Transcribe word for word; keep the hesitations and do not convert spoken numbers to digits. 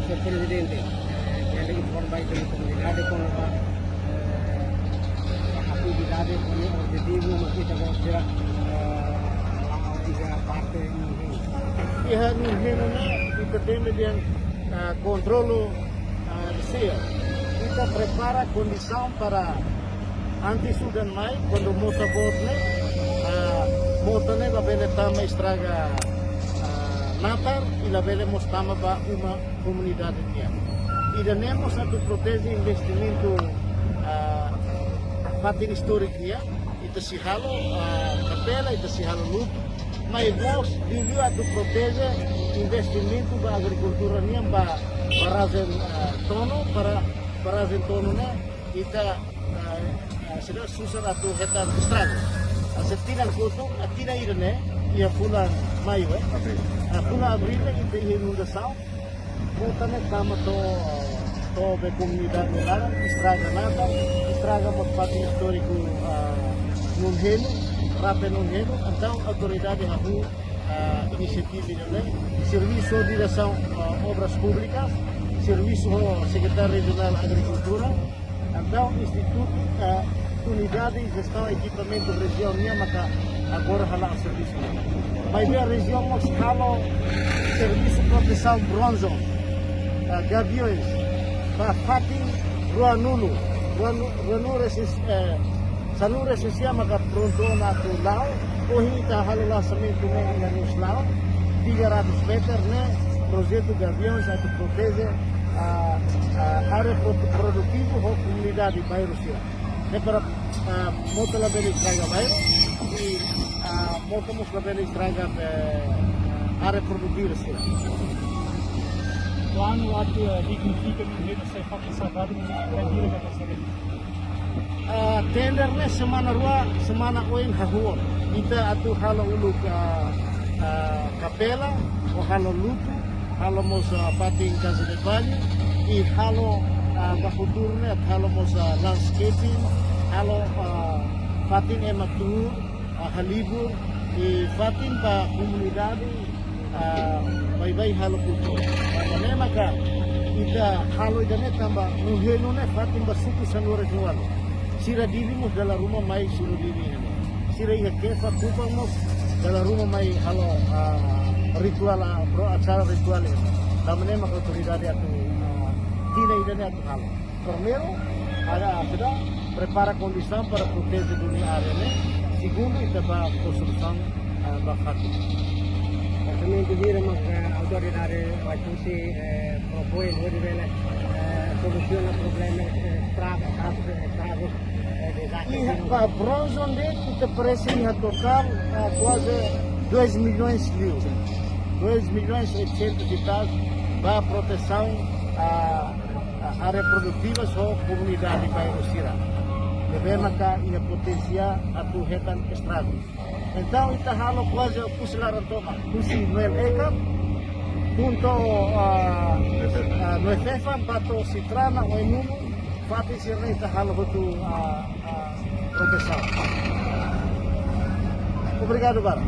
Señór Prezidente, eh, bele informa ba komunidade kona-ba, eh, atividade ho objetivu, mas ita konsidera, eh, iha parte nunhenu. Iha nunhenu ne'e, ita tende dehan, ah, kontrolu, ah, de sel. Ita prepara kondisaun para antes udan mai, kuandu mota boot ne'e, ah, mota ne'e labele tama estraga, ah, natar, i labele mós tama ba uma komunidade nian. Ida-ne'e mós atu proteje investimentu, ah, fatin istóriku nian, ita sei halo, ah, kapela, ita sei halo lutu, maibé mós liuliu atu proteje investimentu ba agrikultura nian ba barrajen, ah, Tono, para barrajen Tono ne'e ita, ah, ah, sira susar atu hetan estragu. Ah, se tinan kotuk, ah, tinan ida-ne'e, iha fulan Maiu, eh? Abríl. Ah, fulan Abríl ne'e ita iha inundasaun. Mota ne'e tama to'o, to'o be komunidade laran, estraga natar, estraga mós fatin istóriku, ah, nunhenu, rape nunhenu, entaun autoridade hahú, ah, inisiativa ne'e, servisu Diresaun, ah, Obras Públikas, servisu ho Sekretáriu Rejionál Agrikultura, entaun Institutu, eh, Unidade Jestaun Ekipamentu Rejiaun nian maka agora hala'o servisu. Maibé rejiaun mós halo servisu protesaun bronzon, eh, gaviões, ba fatin ruanulu, ruanu-, ruanulu resin-, eh, sanulu-resin-sia maka prontu ona atu la'o, ohin ita halo lansamentu ne'e iha Nuslao, tiga ratus meter ne'e, projetu gaviões atu proteje, ah, ah, área pro-, produtivu ho komunidade bairru sira. Ne'e para, ah, mota labele estraga bairru, i, ah, mota mós labele estraga, eh, área produtiva sira. Planu atu, eh, dignifika nunhenu sai fatin sagradu, mas ita tira ka pasare. Ah, tender ne'e semana rua, semana oin hahú ona. Ita atu halo uluk, ah, ah, kapela, ou halo lutu, halo mós, ah, fatin casa de banho, i halo, ah, ba futuru ne'e, halo mós, ah, landscaping, halo, ah, fatin ema tuur, ah, halibur, i fatin ba komunidade, ah, baibain halo kultura. Tanba ne'e maka ita halo ida-ne'e tanba nunhenu ne'e fatin ba suku sanulu-resin-ualu. Sira Dili mós dala ruma mai Surudili ne'e. Sira iha Kefa, Kupang mós dala ruma mai halo, ah, rituál, ah, pro acara rituál ne'e. Tanba ne'e maka autoridade atu, ah, tinan ida-ne'e atu halo. Primeiru, ada sudah prepara kondisaun para proteje duni área ne'e. Segundu, ita ba konstrusaun, ah, ba fatin. Departamentu sira mós, eh, autoridade Oe-Kusi, eh, propoin hodi bele, eh, solusiona problema, eh, estraga, kazu estragu, eh, dezastre. Iha, ba bronzon de'it, ita presiza iha totál, ah, kuaze dois milhões liu. Dois milhões oitocentos e tal ba protesaun, ah, ah, área produtivas ho komunidade bairru sira. Ne'ebé maka iha poténsia atu hetan estragu. Entaun, ita halo kuaze Oe-Kusi laran tomak, husi Noel Ekap, punto, ah, ah, Noefefan, ba to'o Sitrana, Oenunu, fatin sira-ne'e ita halo hotu, ah, ah, protesaun. Obrigadu barak.